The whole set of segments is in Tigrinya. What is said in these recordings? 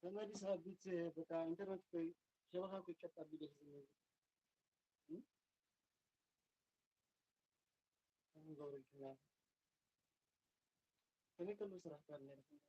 ተመሊስካ ቢት በቃ ኢንተርነት እኮ ሸበኻ እኮ ይቀጥ ኣቢሉ እዩ ዝነብር። እም? ከምኡ ገብረ ይችላል። ከመይ ከሎ ስራሕ ጋር ነርኩም?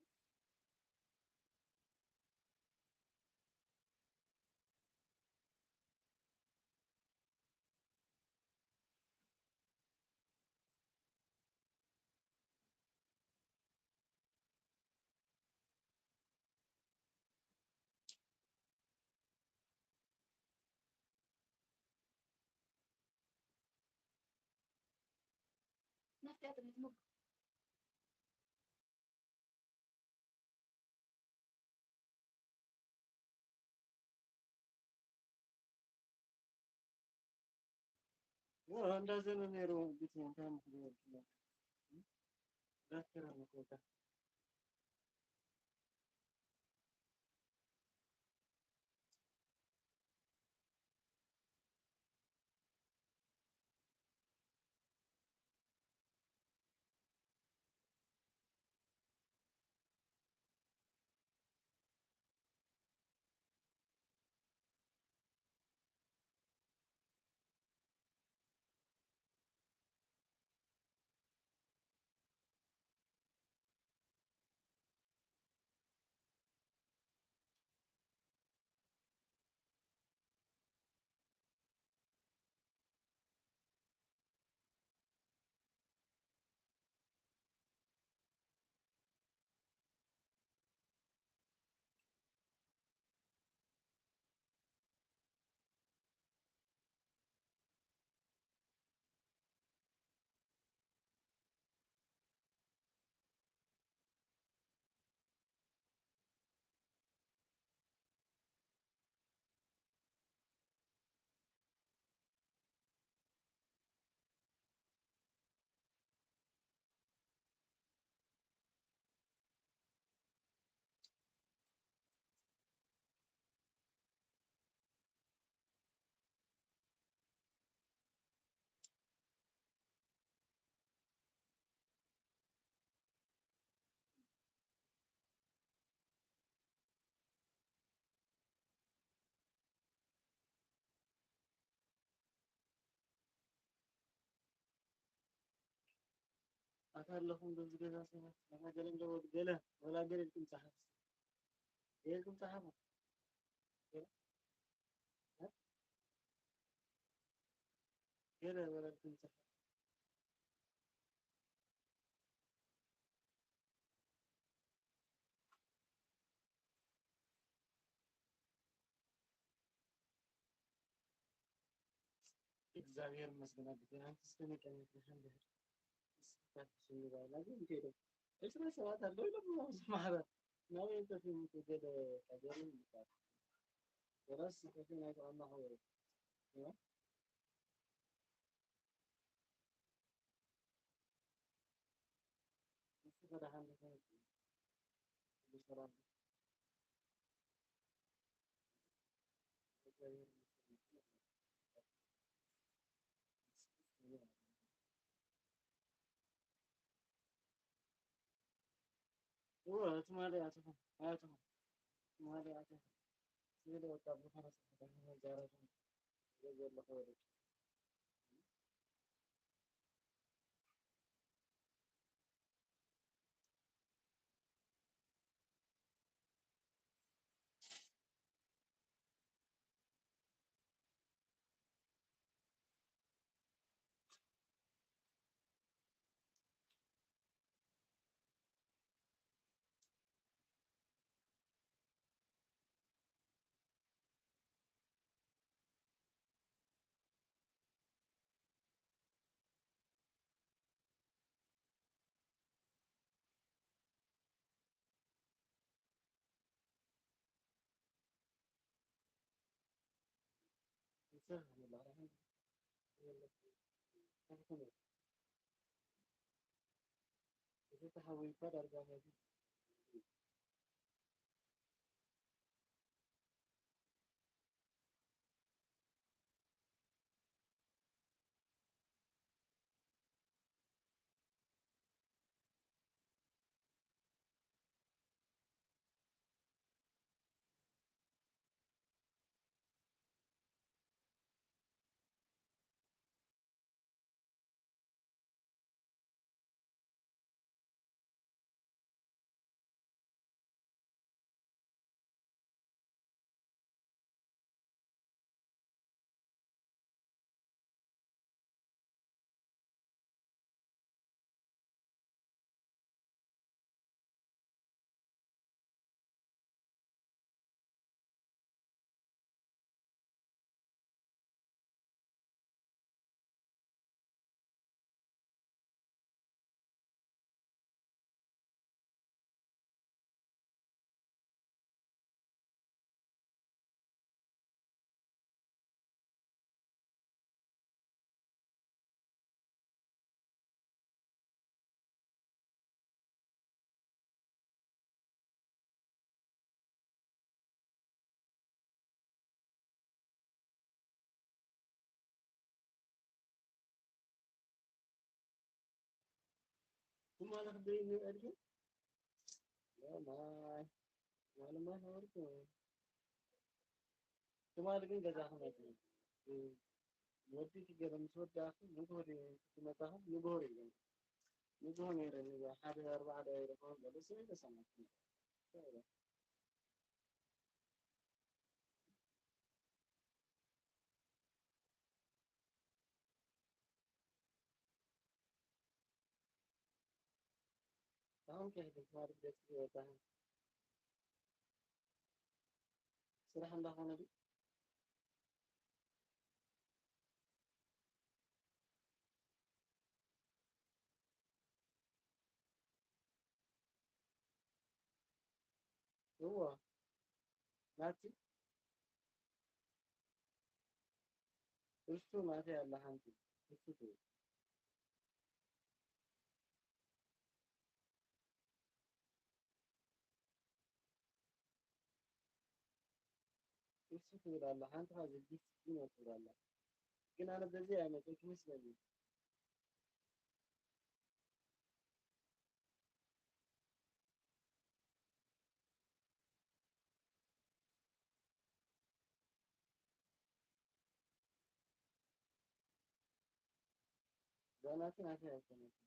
እንዳዘነ ነይሩ። ቢት እንታይ ምክንያት ዳክተር ምክንያት ኣታ ኣለኹም ዶ ዝገዛ ሰባት ኣታ ገለ እንደ ገለ ወላ ገለ ኢልኩም ጸሓፉ። ገለ ኢልኩም ጸሓፉ። ገለ? እ? ገለ ወላ ኢልኩም ጸሓፉ። እግዚኣብሔር ይመስገን ኣቦቴ። ኣንቺስ ከመይ ቀኒኺ? ደሓን ዲኺ? እስኪ ስሚ ባይላ ግን ከይደ ዕስራ ሰባት ኣለዉ ኢሎም ኣብዚ ማሕበር ናበይ እንተፊሙ ገለ ቀጀሉ ይባል። ወላስ ከፊ ናይ ተቐማኹ ወይ? ትማሊ ኣትኹም ኣትኹም ትማሊ ኣትኹም ስለ ወጣ ብፈረስ መዛረብ ዘለኹ ወደ ትማሊ ክንደይ ንብዕልኪ? ኦ ማይ። ትማሊ ማይ ነበርኩ። ትማሊ ግን ገዛኹም ኣይኮነን። ወዲ ትገለ ምስ ወዳእኹም ንግሆ ድዩ ትመጻኹም? ንግሆ ድዩ? ንግሆ ነይረ፣ ንግሆ ሓደ ኣርባዓ ደቂቕ ይረኽቦ ገለ ስለ ተሰማዕኩ። ኣሁን ከይዱ ማለት ደስ ይወጣል። ስራሕ እንዳኾነ ድዩ? እዎ፣ ናቲ እሱ ናተይ ኣላ ሓንቲ እሱ ትብል። እሱ ትብል ኣላ ሓንቲ ካብ ጊፍት ዲኖ ትብል ኣላ። ግን ኣነ በዚ ኣይመፀት ይመስለኒ። ዛናቲ ናተይ ኣይኮነትን።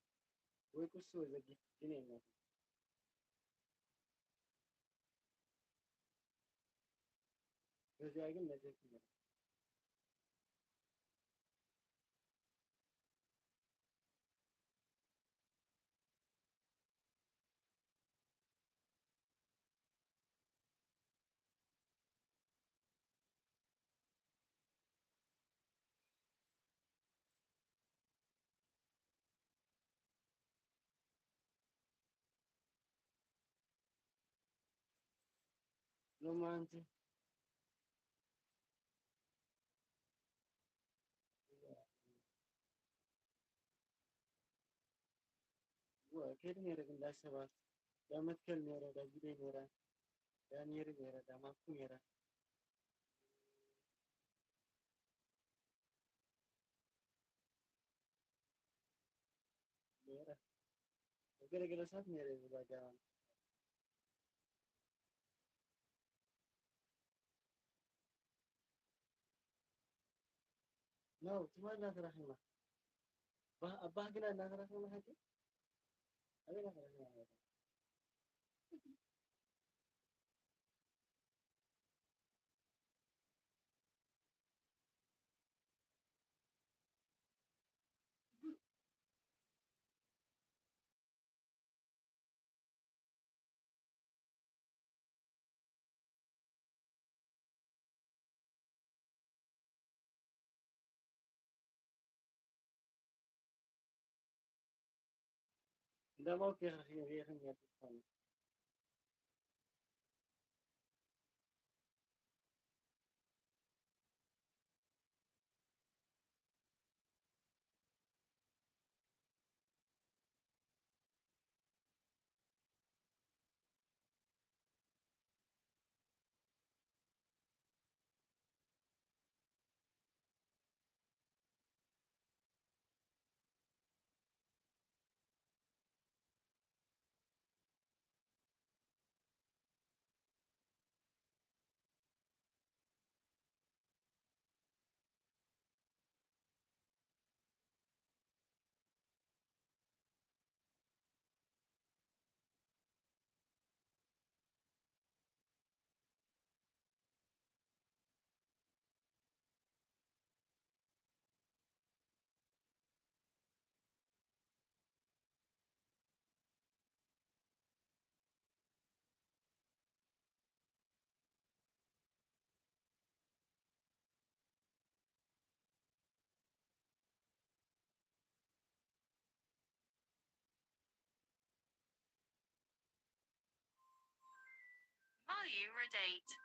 ወይ ክሱ ወይ ዘጊት ግን የለን። በዚኣ ግን ነጀት ይበል። ሎማንቲ ከይዱ ነይረ ግን ዳ ሰባት ዳ መትከል ነይረ ዳ ጊደይ ነይረ ዳ ነይሩ ነይረ ዳ ማኩ ነይረ ነይረ ገለ ገለ ሰባት ነይረ ዝባጃ ነው ትማል እናተራኸብና ኣብ ባህግና እናተራኸብና ሕጂ ኣበይ እናተራኸብና Value redate.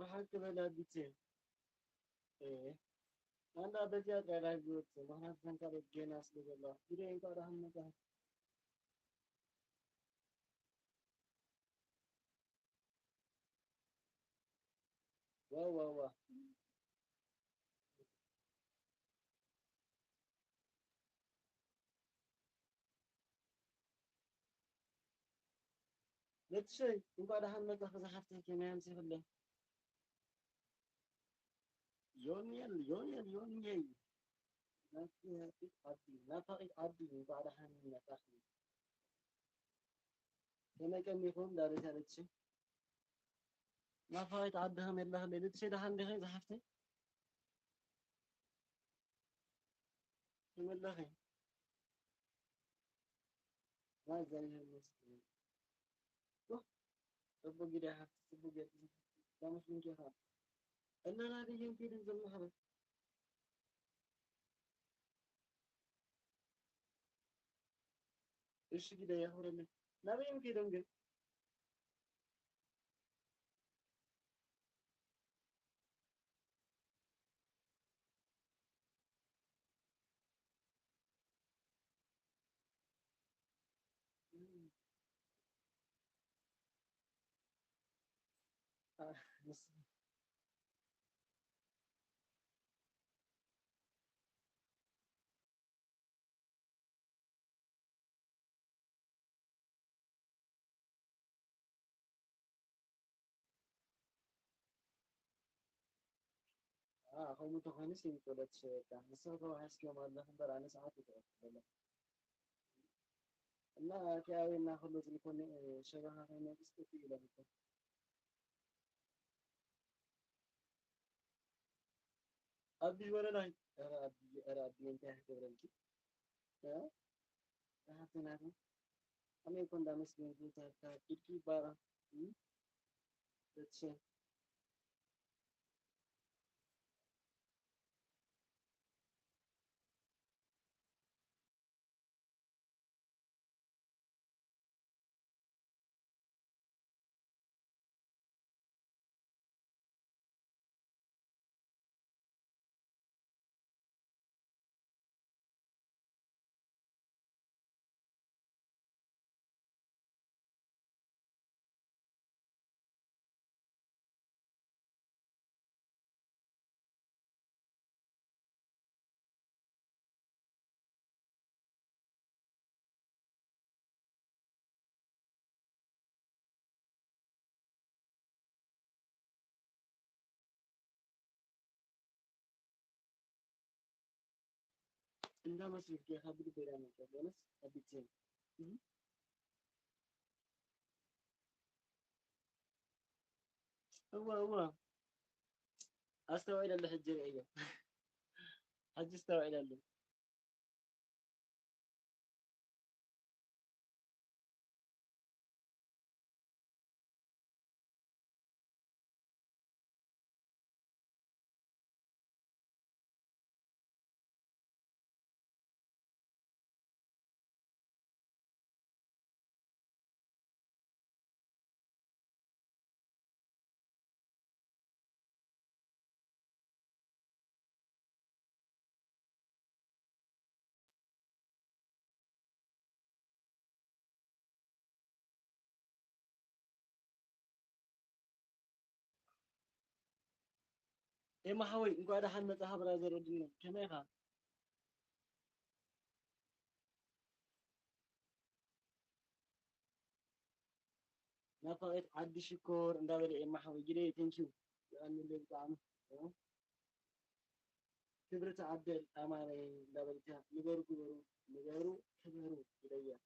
ብሓቂ በል ኣቢቴ። እ፣ ኣንዳ በዚኣ ጥራይ ላይቭ ዝወጽእ፣ ምኽንያቱ እተን ካልኦት ጌና ስለ ዘለዋ። ግደ እንኳዕ ደሓን መጻኻ። ዋው፣ ዋው፣ ዋው። ነትሸይ፣ እንኳዕ ደሓን መጻኺ ዝሓፍተይ፣ ከመይ ኣምሲኽለይ? ዮኒየል፣ ዮኒየል፣ ዮኒየይ። ናፍቂት ዓዲ፣ ናፋቂት ዓዲ፣ እንኳዕ ደሓን መጻኺ። ከመይ ቀኒኹም? ዳሬት ኣለች። ናፋቂት ዓዲ ከመይ ኣለኽለይ? ልትሸ ደሓን ዲኺ ዝሓፍተይ? ከመይ ኣለኺ? ናዛ ይመስል። ኡህ፣ ጽቡቅ ግደ ሓፍቲ፣ ጽቡቅ ገጽ። ዳመሽ ምን ጌታ። እና ናበይ እዮም ከይዶም እዞም ማሕበር? እሺ፣ ግደ የኽብረለይ። ናበይ እዮም ከይዶም ግን? ከምኡ እንተኾይኑስ ይምጡለት ሸየጣ። ንስኺ ተዋሒስክዮም ኣለኺ እምበር ኣነ ሰዓት ይተወስደለ። እና እቲ ኣበይ እናኸሎ ዝልኮኒ ሸበኻ ከይመልስ ጥፊ ኢሎም እኮ። ኣቢ ወለላይ፣ ኧረ ኣቢ፣ ኧረ ኣቢ እንታይ ክገብረልኪ? እ? ዝሓፍተይ ናተይ። ከመይ እኮ እንዳመስገንኩ፣ ኢድኪ ይባረኽ። እ? በትሸ። እንዳ መስፍን ጌኻ ብልበይ ዳመቀ፣ በለስ ኣቢት ዜና። እህ። እወ፣ እወ። ኣስተውዒለ ኣለኹ፣ ሕጂ ርእየ። ሕጂ ኣስተውዒለ ኣለኹ። ኤማ ሓወይ፣ እንኳዕ ደሓን መጻኻ ብራዘር ወድና። ከመይ ኢኻ? ናፋቒት ዓዲ ሽኮር እንዳበለ ኤማ ሓወይ፣ ግደይ፣ ቴንኪዩ። የቐንየለይ ብጣዕሚ። ክብርቲ ዓደይ ኣማረይ እንዳበልካ፣ ንበሩ ግበሩ፣ ንበሩ ክበሩ፣ ግደያ።